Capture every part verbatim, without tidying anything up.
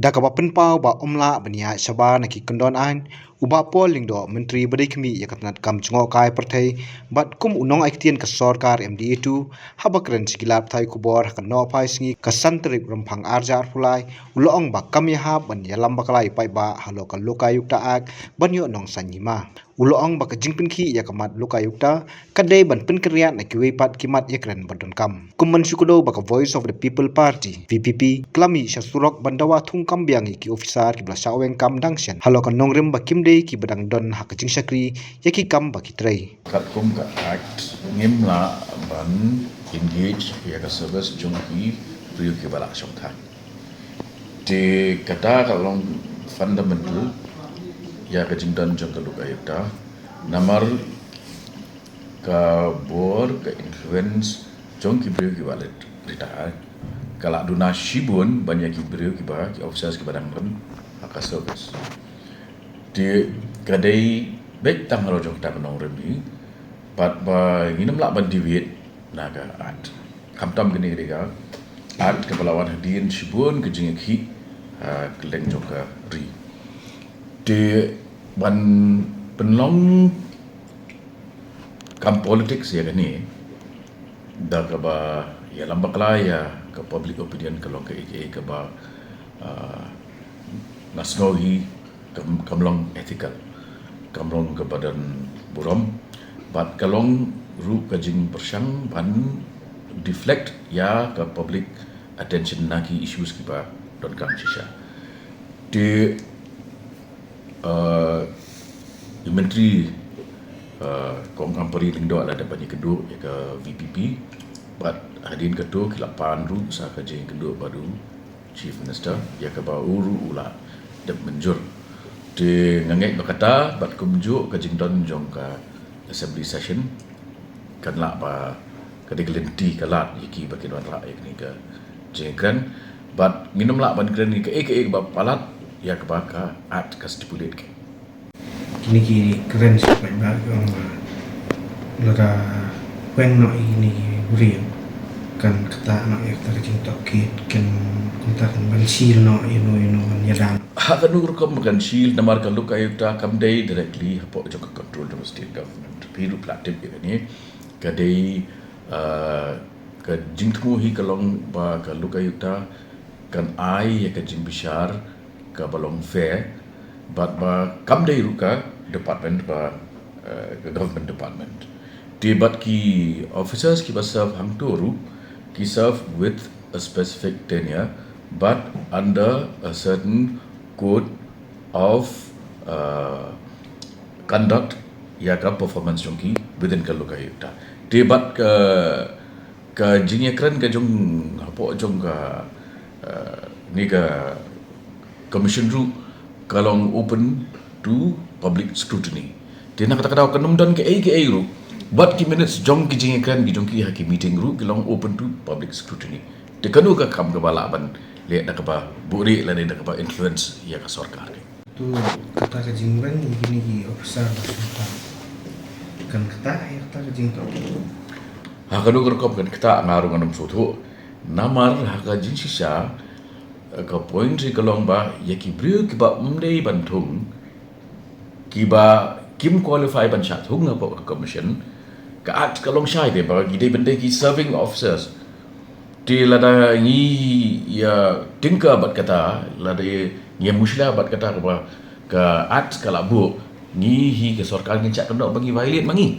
Ïa kaba pynpaw ba ym lah ban ïaid shabar na ki kyndon aiñ, u Bah Paul Lyngdoh, Myntri ba dei khmih ïa ka tnat kam jngohkai pyrthei bad kum u nongai ktien ka sorkar M D A two, haba kren sha ki lad pathai khubor ha ka nohphai sngi ka san tarik Rymphang arhajar arphew lai, u la ong ba kam ïahap ban ïalam bakla ïa u paidbah halor ka Lokayukta Act ban ïoh nongsaiñ hima. U la ong ba ka jingpynkhih ïa ka mat Lokayukta ka dei ban pynkynriah na kiwei pat ki mat ïakren ba donkam. Kum ban shu kdew ba ka Voice of the People Party, V P P, ka la mih sha surok ban dawa thungkam biang ïa ki officer kiba la shah weng kam dang shen halor ka nongrim ba kim dei kiba dang don ha ka jingshakri ïa ki kam ba ki trei. Katkum ka Act ngim lah ban engage ïa ka service jong ki briew kiba la shong thait. Te kata ka long fundamental ïa ka jingdon jong ka Lokayukta. Namar ka bor, ka influence jong ki briew kiba la retire ka la duna shibun ban ïa ki briew kiba, ki officers kiba dang don ha ka service. Te ka dei beit tang halor jong kata ka nongrim hi pat ba ngin ym lah ban deviate na ka Act. Khamtam kane ka dei ka Act kaba la wan hadien shibun ka jingïakhih ha kylleng jong ka ri. Te ban pynlong kam politics ïa kane da kaba ïalam bakla ïa ka public opinion ka long kaei kaei kaba, ah, nga sngew hi kam, kam long ethical, kam long kaba don burom bad ka long ruh ka jingpyrshang ban deflect ïa ka public attention na ki issues kiba donkam shisha. Te, uh, i Myntri, uh, Kong Ampareen Lyngdoh la dep ban ïakynduh ïa ka V P P bad hadien kato ki la pan ruh sa ka jingïakynduh bad u Chief Minister ïa kaba u ruh u la dep mynjur. Te nga ngeit ba kata bad kumjuh ka jingdon jong ka assembly session kan lah ba ka dei ka lynti ka lad ïa kiba kin wanrah ïa kane ka jingkren bad ngin ym lah ban kren ïa kaei kaei ba palat ïa kaba ka Act ka stipulate. Kine ki kren sha paidbah ki ong ba lada weng noh ïa kine ki briew kan ktah noh ïa kata ka jingtohkit, kan kumta kan ban shil noh ïa no ïa no ban ïada. Ha kano ka rukom ba kan shil namar ka Lokayukta kam dei directly hapoh jong ka control jong ka state government. Phi ruh phi la tip ïa kane ka dei, ah, ka jingthmu hi ka long ba ka Lokayukta kan ai ïa ka jingbishar kaba long fair bad ba kam dei ruh ka department ba, eh, ka government department. Te bad ki officers kiba serve hangto ruh ki serve with a specific tenure but under a certain code of, uh, conduct ïa ka performance jong ki within ka Lokayukta. Te bad ka, ka jingïakren ka jong hapoh jong ka, uh, ne ka commission ruh ka long open to public scrutiny. Te na kata ka daw kan ym don kaei kaei ruh bad ki minutes jong ki jingïakren ki jong ki ha ki meeting ruh ki long open to public scrutiny. Te kano ka kam kaba lah ban leh da kaba buhrieh lane da kaba influence ïa ka sorkar? Tu kata ka jingweng ïa kine ki officer ba sngewthuh kan ktah ïa kata ka jingtohkit? Ha kano ka rukom kan ktah, nga ruh ngan ym sngewthuh. Namar ha ka jingshisha ka point hi ka long ba ïa ki briew kiba ym dei ban thung, kiba kim qualify ban shah thung hapoh ka commission, ka Act ka long shai te ba ki dei ban dei ki serving officers. Te lada ngi ïa tinker bad kata, lada ngi ïa mushlia bad kata kaba ka Act ka la buh, ngi hi ka sorkar ngin shah kynnoh ba ngi violate ma ngi.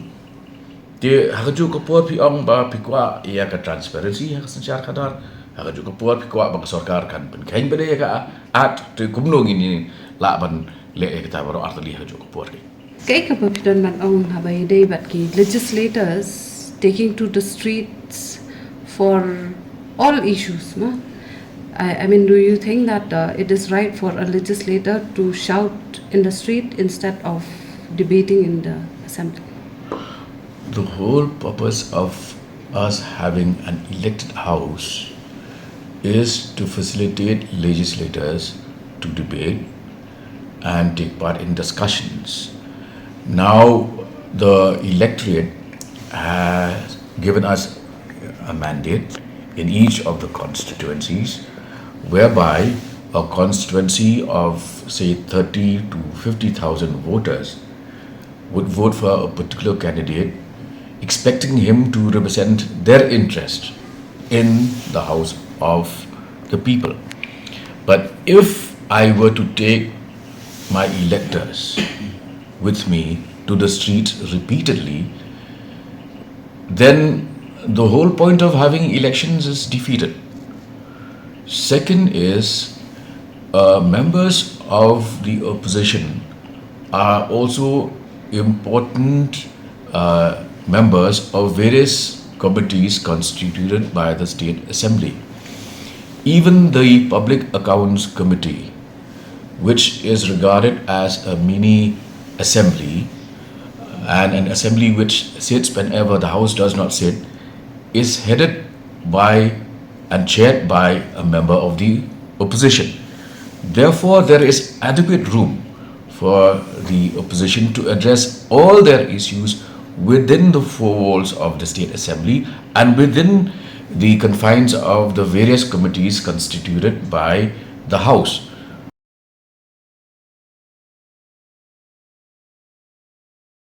Te ha kajuh ka por phi ong ba phi kwah ïa ka transparency ha ka synshar khadar, ha kajuh ka por phi kwah ba ka sorkar kan pynkheiñ bad ïa ka Act, te kumno ngin lah ban leh ïa kata baroh artylli ha kajuh ka por? Kaei kaba phi don ban ong haba ïadei bad ki legislators taking to the streets for all issues, no? I, I mean, do you think that, uh, it is right for a legislator to shout in the street instead of debating in the assembly? The whole purpose of us having an elected house is to facilitate legislators to debate and take part in discussions. Now, the electorate has given us a mandate in each of the constituencies whereby a constituency of, say, thirty to fifty thousand voters would vote for a particular candidate, expecting him to represent their interest in the House of the People. But if I were to take my electors with me to the streets repeatedly, then the whole point of having elections is defeated. Second is, uh, members of the opposition are also important, uh, members of various committees constituted by the State Assembly. Even the Public Accounts Committee, which is regarded as a mini assembly, and an assembly which sits whenever the House does not sit, is headed by and chaired by a member of the opposition. Therefore, there is adequate room for the opposition to address all their issues within the four walls of the State Assembly and within the confines of the various committees constituted by the House.